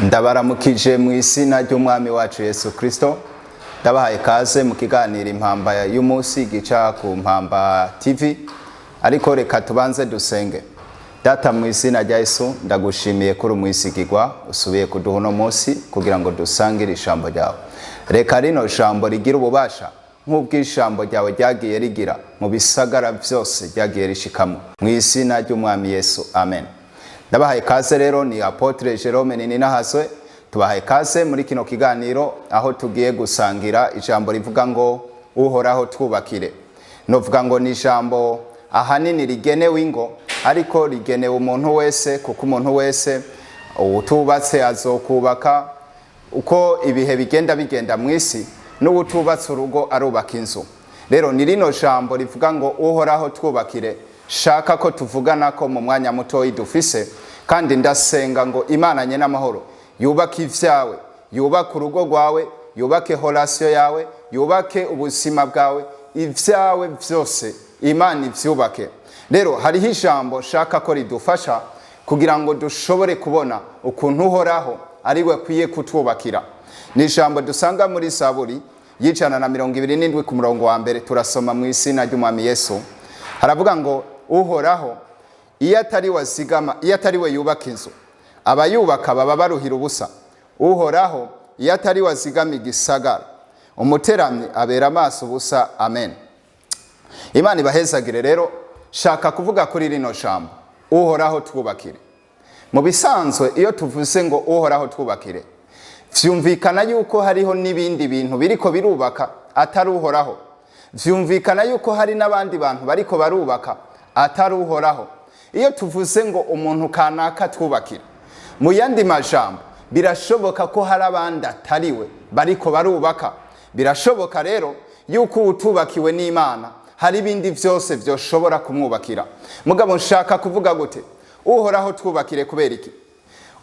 Ndabaramukije mu izina ry'Umwami wacu Yesu Kristo. Ndabahaye kaze mu kiganiro Impamba y'Umunsi gica ku Mpamba TV. Ariko reka tubanze dusenge. Data, mu izina rya Yesu, ndagushimiye kuri umwisigirwa usubiye kuduha uno munsi kugira ngo dusangire ijambo ryawe. Reka rino jambo rigira ububasha nk'ubw'ijambo ryawe ryagiye rigira mu bisagara byose ryagiye rishikamo, mu izina ry'Umwami Yesu, amen. Ndabahaye kaze rero, ni Apôtre Jerome Nininahazwe. Tubahaye kaze muri kino kiganiro aho tugiye gusangira ijambo rivuga ngo "Uhoraho twubakire". Novuga ngo ni ijambo ahanini rigenewe ingo, ariko rigenewe umuntu wese, kuko umuntu wese utubatse azokubaka. Uko ibihe bigenda bigenda mu isi, n'uwutubatse urugo arubaka inzu. Rero ni rino jambo rivuga ngo "Uhoraho twubakire" shaka ko tuvugana ko mu mwanya mutoyi dufise. Kandi ndasenga ngo Imana nye n'amahoro yubake ivyawe, yubake urugo rwawe, yubake relation yawe, yubake ubuzima bwawe, ivyawe vyose Imana ivyubake. Rero hariho ijambo shaka ko ridufasha kugira ngo dushobore kubona ukuntu Uhoraho ari we akwiye kutwubakira. Ni ijambo dusanga muri Zaburi y'127 ku murongo wa mbere. Turasoma mu izina ry'Umwami Yesu. Haravuga ngo: "Uhoraho iyo atari wazigama, iyo atari we yubaka inzu, abayubaka baba baruhira ubusa. Uhoraho iyo atari wazigama igisagara, umuteramyi abera amaso ubusa." Amen. Imana ibahezagire. Rero shaka kuvuga kuri rino jambo "Uhoraho twubakire". Mu bisanzwe, iyo tuvuze ngo "Uhoraho twubakire", vyumvikana yuko hariho n'ibindi bintu biriko birubaka atari Uhoraho. Vyumvikana yuko hari n'abandi bantu bariko barubaka atari Uhoraho. Iyo tuvuze ngo umuntu kanaka twubakira, mu yandi majambo, birashoboka ko hari abandi atariwe bariko barubaka. Birashoboka rero yuko uwutubakiwe n'Imana hari ibindi byose byoshobora kumwubakira. Mugabo nshaka kuvuga gute? "Uhoraho twubakire" kubera iki?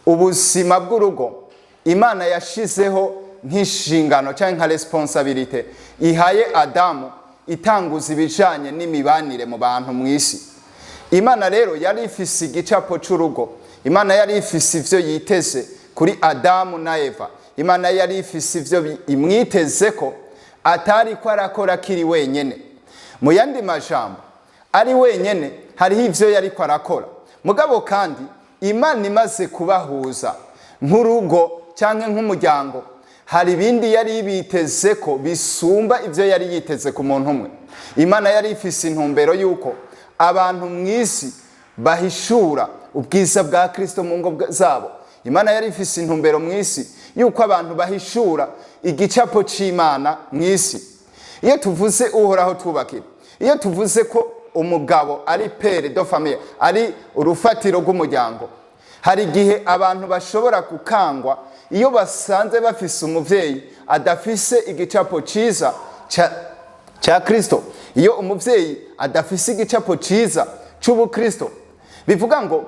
Ubuzima bw'urugo Imana yashizeho nk'inshingano cyangwa nka responsabilité ihaye Adamu, itanguza ibijanye n'imibanire mu bantu mu isi. Imana rero yari ifise igicapo c'urugo. Imana yari ifise ivyo yiteze kuri Adamu na Eva. Imana yari ifise ivyo imwiteze ko atari ko arakora akiri wenyene. Mu yandi majambo, ari wenyene hariho ivyo yariko arakora. Mugabo kandi Imana imaze kubahuza nk'urugo cyangwa nk'umuryango, hari ibindi yari biteze ko bisumba ibyo yari yiteze ku muntu umwe. Imana yari ifise intumbero y'uko abantu mu isi bahishura ubwiza bwa Kirisito mu ngo zabo. Imana yari ifise intumbero mu isi y'uko abantu bahishura igicapo c'Imana mu isi. Iyo tuvuze "Uhoraho twubakira", iyo tuvuze ko umugabo ari père de famille, ari urufatiro rw'umuryango, hari igihe abantu bashobora gukangwa iyo basanze bafise umuvyeyi adafise igicapo ciza ca Kristo, iyo umuvyeyi adafise igicapo ciza c'ubukristo. Bivuga ngo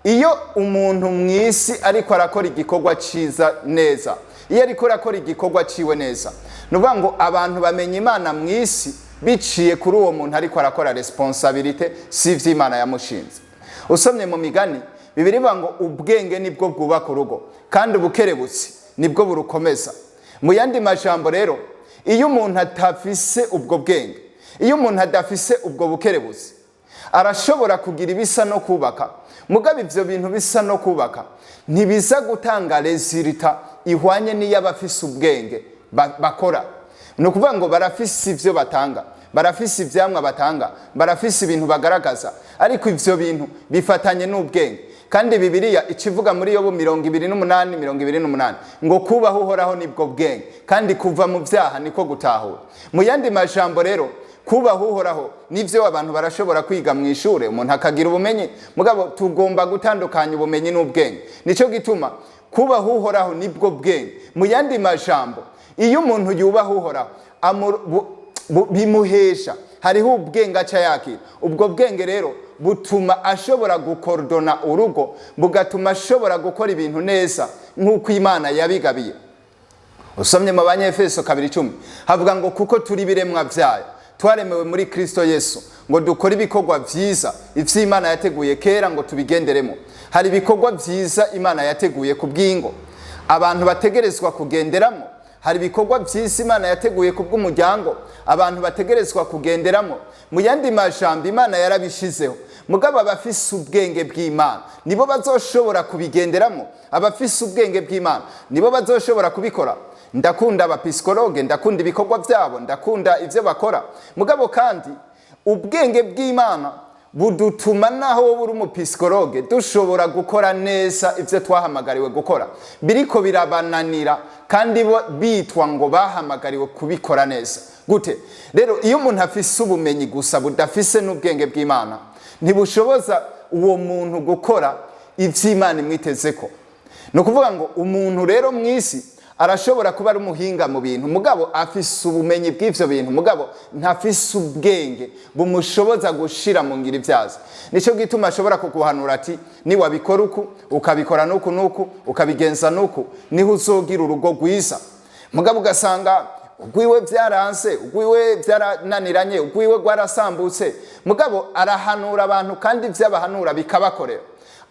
iyo umuntu mu isi ariko arakora igikorwa ciza neza, iyo ariko arakora igikorwa ciwe neza, ni ukuvuga ngo abantu bamenya Imana mu isi biciye kuri uwo muntu ariko arakora responsabilité, si ivy'Imana yamushinze. Usomye mu Migani, Bibiliya ivuga ngo ubwenge nibwo bwubaka urugo, kandi ubukerebutsi nibwo burukomeza. Mu yandi majambo rero, iyo umuntu atafise ubwo bwenge, iyo umuntu adafise ubwo bukerebutsi, arashobora kugira ibisa no kubaka. Mugabo ivyo bintu bisa no kubaka ntibiza gutanga résultat ihwanye n'iy'abafise ubwenge bakora. Ni ukuvuga ngo barafise ivyo batanga, barafise ivyamwa batanga, barafise ibintu bagaragaza, ariko ivyo bintu bifatanye n'ubwenge. Kandi Bibiliya ikivuga muri Yobu 28:28 ngo kubaho Uhoraho nibwo bwenge, kandi kuva mu vyaha niko gutahura. Mu yandi majambo rero, kubaha Uhoraho nivyo abantu barashobora kwiga mu ishure, umuntu akagira ubumenyi. Mugabo tugomba gutandukanya ubumenyi n'ubwenge. Nico gituma kubaha Uhoraho nibwo bwenge. Mu yandi majambo, iyo umuntu yubaha Uhoraho, bimuhesha, hariho ubwenge aca yakira. Ubwo bwenge rero butuma ashobora gukorodona urugo, bugatuma ashobora gukora ibintu neza nk'uko Imana yabigabiye. Usomye mu Banyefeso 2:10, havuga ngo kuko turi ibiremwa vyayo, twaremewe muri Kristo Yesu ngo dukore ibikorwa vyiza, ivy'Imana yateguye kera ngo tubigenderemo. Hari ibikorwa vyiza Imana yateguye ku bw'ingo. abantu bategerezwa kugenderamo. Hari ibikorwa byiza Imana yateguye ku bw'umuryango abantu bategerezwa kugenderamo. Mu yandi majambo, Imana yarabishizeho, mugabo abafise ubwenge bw'Imana nibo bazoshobora kubigenderamo. Abafise ubwenge bw'Imana nibo bazoshobora kubikora. Ndakunda abapsychologues, ndakunda ibikorwa byabo, ndakunda ibyo bakora. Mugabo kandi ubwenge bw'Imana budutuma, naho wowe uri umupsychologue, dushobora gukora neza ibyo twahamagariwe gukora. Biriko birabananira kandi bo bitwa ngo bahamagariwe kubikora neza. Gute rero? Iyo umuntu afise ubumenyi gusa budafise n'ubwenge bw'Imana, ntibushoboza uwo muntu gukora ivy'Imana imwitezeko. Ni ukuvuga ngo umuntu rero mu isi arashobora kuba ari umuhinga mu bintu, mugabo afise ubumenyi bw'ivyo bintu, mugabo ntafise ubwenge bumushoboza gushira mu ngiro ivyazi. Nico gituma ashobora kuguhanura ati: "Niwabikora uku, ukabikora nuku nuku, ukabigenza nuku, niho uzogira urugo rwiza." Mugabo ugasanga ugwiwe vyaranse, ugwiwe vyarananiranye, ugwiwe rwarasambutse, mugabo arahanura abantu kandi ivyo abahanura bikabakorera.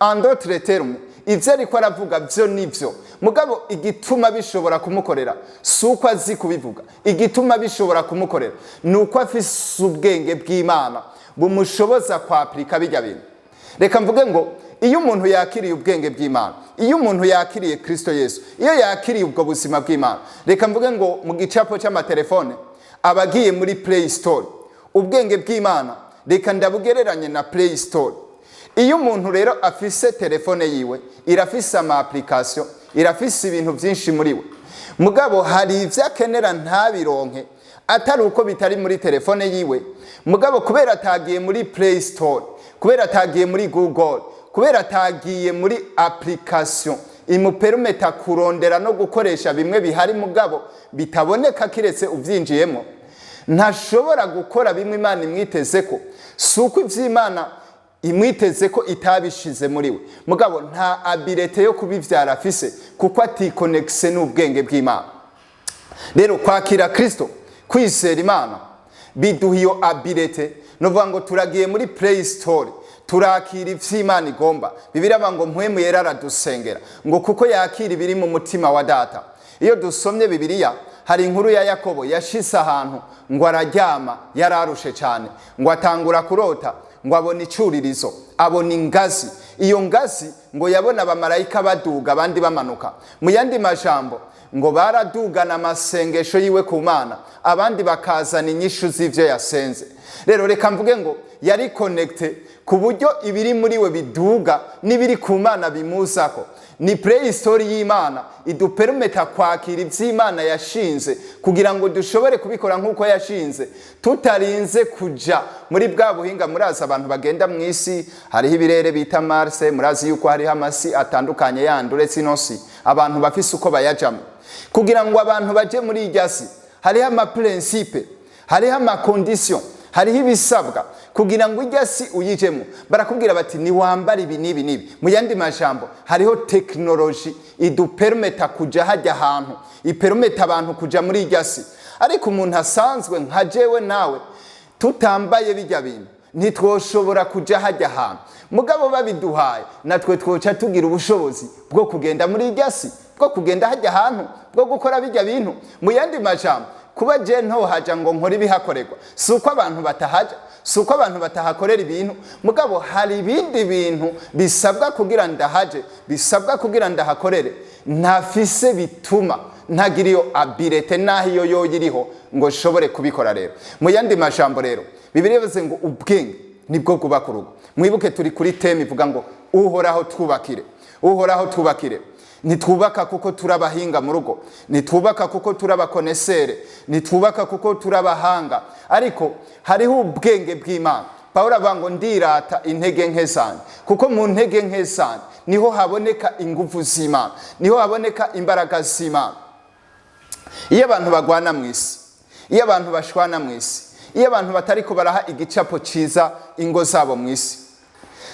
En d'autres termes, ivyo ariko aravuga vyo nivyo, mugabo igituma bishobora kumukorera si uko azi kubivuga. Igituma bishobora kumukorera ni uko afise ubwenge bw'Imana bumushoboza kwapurika bijya bintu. Reka mvuge ngo iyo umuntu yakiriye ubwenge bw'Imana, iyo umuntu yakiriye Kristo Yesu, iyo yakiriye ubwo buzima bw'Imana, reka mvuge ngo mu gicapo cy'amatelefone aba agiye muri Play Store. Ubwenge bw'Imana reka ndabugereranye na Play Store. Iyo umuntu rero afise telefone yiwe, irafise ama application, irafise ibintu byinshi muri we, mugabo hari ibyo akenera ntabironke, atari uko bitari muri telefone yiwe, mugabo kubera atagiye muri Play Store, kubera atagiye muri Google, kubera atagiye muri application imupermeta kurondera no gukoresha bimwe bihari mugabo bitaboneka kiretse ubyinjiyemo, ntashobora gukora bimwe Imana imwiteze ko. Si uko iby'Imana imwiteze ko itabishize muri we, mugabo nta habileté yo kubivyara afise kuko atikonekise n'ubwenge bw'Imana. Rero kwakira Kristo, kwizera Imana, biduha iyo habileté. Nuvuga ngo turagiye muri Play Store, turakira ivy'Imana igomba. Bibiliya ivuga ngo Mpwemu Yera aradusengera, ngo kuko yakira ibiri mu mutima wa Data. Iyo dusomye Bibiliya, hari inkuru ya Yakobo yashise ahantu ngo araryama, yararushe cyane, ngo atangura kurota, ngo abona icuririzo, abona ingazi. Iyo ngazi ngo yabona abamarayika baduga, abandi bamanuka. Mu yandi majambo, ngo baradugana amasengesho yiwe ku Mana, abandi bakazana inyishu z'ivyo yasenze. Rero reka mvuge ngo yari connecté ku buryo ibiri muri we biduga n'ibiri ku Mana bimuzako. Ni Play Store y'Imana idupermeta kwakira ivy'Imana yashinze kugira ngo dushobore kubikora nk'uko yashinze, tutarinze kuja muri bwa buhinga. Murazi abantu bagenda mu isi, hariho ibirere bita Mars, murazi yuko hariho amasi atandukanye yandi uretse ino si, abantu bafise uko bayajamo. Kugira ngo abantu baje muri irya si, hariho amaprincipes, hariho amaconditions, hariho ibisabwa kugira ngo ijya si uyijemo. Barakubwira bati: "Niwambara ibi n'ibi n'ibi." Mu yandi majambo, hariho technologie idupermeta kuja hajya ahantu, ipermeta abantu kuja muri irya si. Ariko umuntu asanzwe nka jewe nawe, tutambaye bijya bintu, ntitwoshobora kuja hajya ahantu. Mugabo babiduhaye, natwe twoca tugira ubushobozi bwo kugenda muri irya si, bwo kugenda hajya ahantu, bwo gukora bijya bintu. Mu yandi majambo, kuba je ntohaja ngo nkore ibihakorerwa, si uko abantu batahaja, si uko abantu batahakorera ibintu, mugabo hari ibindi bintu bisabwa kugira ndahaje, bisabwa kugira ndahakorere, ntafise, bituma ntagira iyo habileté n'aho iyo yoyo iriho ngo nshobore kubikora. Rero mu yandi majambo rero, Bibiliya bivuze ngo ubwenge nibwo bwubaka urugo. Mwibuke turi kuri thème ivuga ngo "Uhoraho twubakire, Uhoraho twubakire". Ntitwubaka kuko turi abahinga mu rugo, ntitwubaka kuko turi abaconnaisseurs, ntitwubaka kuko turi abahanga, ariko hariho ubwenge bw'Imana. Pawulo avuga ngo: "Ndirata intege nke zanjye, kuko mu ntege nke zanjye niho haboneka ingufu z'Imana, niho haboneka imbaraga z'Imana." Iyo abantu bagwana mu isi, iyo abantu bashwana mu isi, iyo abantu batariko baraha igicapo ciza ingo zabo mu isi,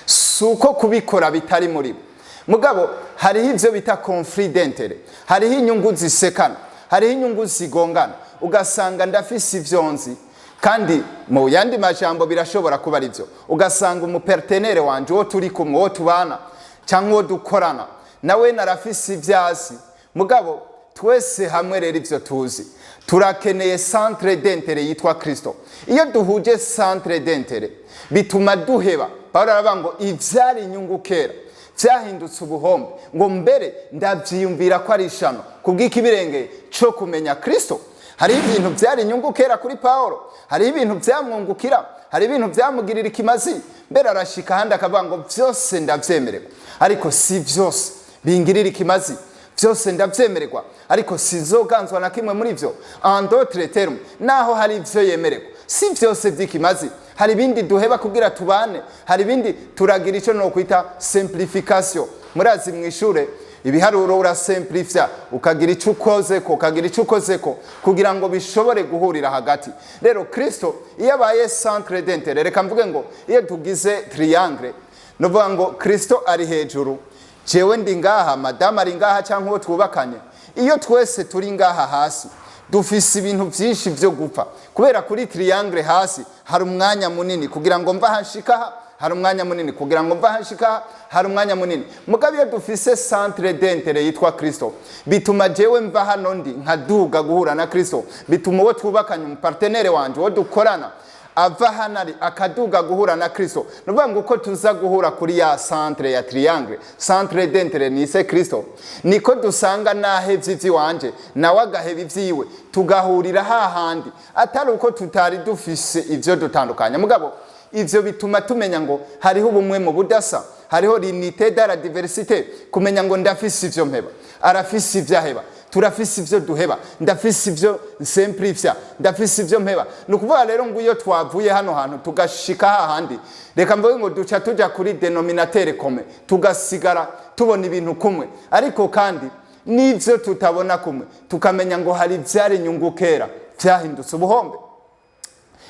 si uko kubikora bitari muri bo, mugabo hariho ivyo bita conflit d'intérêt, hariho inyungu zisekana, hariho inyungu zigongana. Ugasanga ndafise ivyo nzi, kandi mu yandi majambo birashobora kuba ari byo, ugasanga umupartenaire wanje, uwo turi kumwe, uwo tubana cyangwa uwo dukorana nawe, narafise ivyo azi. Mugabo twese hamwe rero, ivyo tuzi, turakeneye centre d'intérêt yitwa Kristo. Iyo duhuje centre d'intérêt, bituma duheba. Pawulo aravuga ngo ivyari inyungu kera vyahindutse ubuhombe, ngo mbere ndavyiyumvira ko ari ishano kubw'ikibirengeye co kumenya Kristo. Hariho ibintu vyari inyungu kera kuri Pawulo, hariho ibintu vyamwungukira, hari ibintu vyamugirira ikimazi. Mbere arashika ahandi akavuga ngo vyose ndavyemererwa, ariko si vyose bingirira ikimazi. Vyose ndavyemererwa, ariko sizoganzwa na kimwe muri vyo. En d'autres termes, naho hari ivyo yemererwa, si vyose vy'ikimazi. Hari ibindi duheba kugira tubane, hari ibindi turagira ico nokwita simplification. Murazi mu ishure ibiharuro, urasimplifya, ukagira icyo ukozeko, ukagira icyo ukozeko kugira ngo bishobore guhurira hagati. Rero Kristo iyo abaye centre d'intérêt, reka mvuge ngo iyo tugize triangle, nuvuga ngo Kristo ari hejuru, jewe ndi ngaha, madamu ari ngaha cyangwa uwo twubakanye. Iyo twese turi ngaha hasi, dufise ibintu byinshi byo gupfa, kubera kuri triangle hasi hari umwanya munini kugira ngo mva hashika, hari umwanya munini kugira ngo mva hashika, hari umwanya munini. Mugabo iyo dufise centre d'intérêt yitwa Kristo, bituma jewe mva hano ndi nkaduga guhura na Kristo, bituma uwo twubakanye, umupartenaire wanje, uwo dukorana, ava hano ari akaduga guhura na Kristo. Ni ukuvuga ngo uko tuza guhura kuri ya centre ya triangle, centre d'intérêt nise Kristo, niko dusanga nahevye ivy'iwanje, nawe agaheba ivyiwe, tugahurira hahandi, atari uko tutari dufise ivyo dutandukanya. Mugabo ivyo bituma tumenya ngo hariho ubumwe mu budasa, hariho l'unité dans la diversité. Kumenya ngo ndafise ivyo mpeba, arafise ivyo aheba, turafise ivyo duheba, ndafise ivyo nsemplifya, ndafise ivyo mpeba. Ni ukuvuga rero ngo iyo twavuye hano hantu tugashika hahandi, reka mvuge ngo duca tuja kuri dénominateur commun, tugasigara tubona ibintu kumwe. Ariko kandi n'ivyo tutabona kumwe, tukamenya ngo hari ivyari inyungu kera vyahindutse ubuhombe.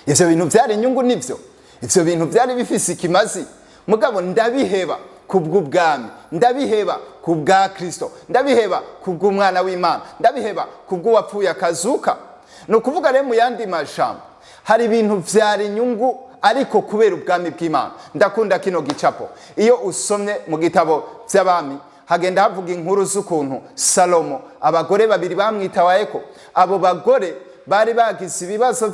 Ivyo bintu vyari inyungu, nivyo, ivyo bintu vyari bifise ikimazi, mugabo ndabiheba kubw'ubwami, ndabiheba kubwa Kristo, ndabiheba kubw'umwana w'Imana, ndabiheba kubw'uwapfuye akazuka. Ni ukuvuga rero, mu yandi majambo, hari ibintu vyari inyungu, ariko kubera ubwami bw'Imana. Ndakunda kino gicapo. Iyo usomye mu gitabo vy'Abami, hagenda havuga inkuru z'ukuntu Salomo abagore babiri bamwitawayeko. Abo bagore bari bagize ibibazo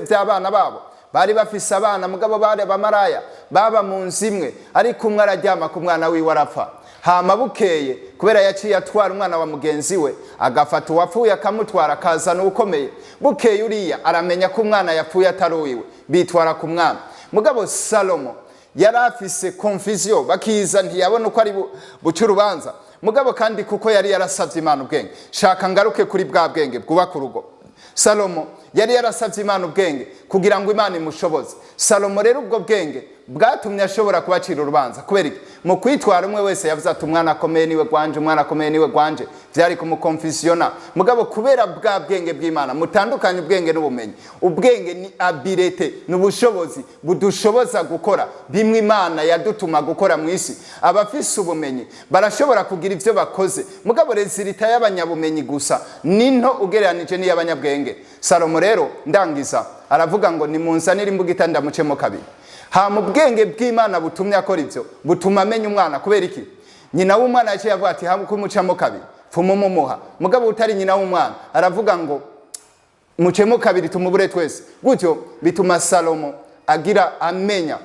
vy'abana babo. Bari bafise abana, mugabo bari abamaraya, baba mu nzu imwe, ariko umwe araryama ku mwana wiwe, arapfa. Hama bukeye, kubera yaciye atwara umwana wa mugenzi we, agafata uwapfuye akamutwara, akazana uwukomeye, bukeye uriya aramenya ko umwana yapfuye atari uwiwe, bitwara ku mwami. Mugabo Salomo yari afise confusion, bakiza ntiyabona uko ari buce urubanza. Mugabo kandi kuko yari yarasavye Imana ubwenge, shaka ngaruke kuri bwa bwenge bwubaka urugo. Salomo yari yarasavye Imana ubwenge kugira ngo Imana imushoboze. Salomo rero ubwo bwenge bwatumye ashobora kubacira urubanza. Kubera iki? Mu kwitwara, umwe wese yavuze ati: "Umwana akomeye niwe gwanje, umwana akomeye niwe gwanje." Vyari kumukonfusiyona. Mugabo kubera bwa bwenge bw'Imana, mutandukanye ubwenge n'ubumenyi. Ubwenge ni habileté, ni ubushobozi budushoboza gukora bimwe Imana yadutuma gukora mu isi. Abafise ubumenyi barashobora kugira ivyo bakoze, mugabo résultat y'abanyabumenyi gusa ni nto ugereranije n'iy'abanyabwenge. Salomo rero, ndangiza, aravuga ngo: "Nimunzanire imbugita ndamucemo kabiri." Hama ubwenge bw'Imana butumye akora ivyo butuma amenya umwana. Kubera iki? Nyina w'umwana yaciye avuga ati: "Hamwe kumucamo kabiri, pfuma umumuha." Mugabo utari nyina w'umwana aravuga ngo: "Mucemo kabiri tumubure twese." Gutyo bituma Salomo agira amenya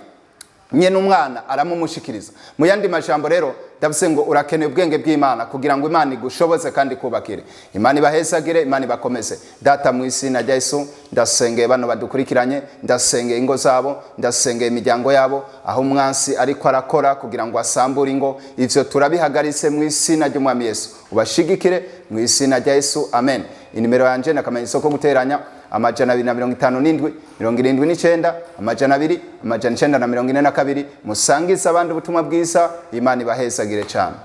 nyene umwana, aramumushikiriza. Mu yandi majambo rero, ndavuze ngo urakeneye ubwenge bw'Imana kugira ngo Imana igushoboze kandi kubakire. Imana ibahezagire, Imana ibakomeze. Data, mu izina rya Yesu, ndasengeye bano badukurikiranye, ndasengeye ingo zabo, ndasengeye imiryango yabo. Aho umwansi ariko arakora kugira ngo asambure ingo, ivyo turabihagaritse mu izina ry'Umwami Yesu. Ubashigikire mu izina rya Yesu, amen. Inimero yanje ni akamenyetso ko guteranya, 257 79 200 942. Musangize abandi ubutumwa bwiza. Imana ibahezagire cyane.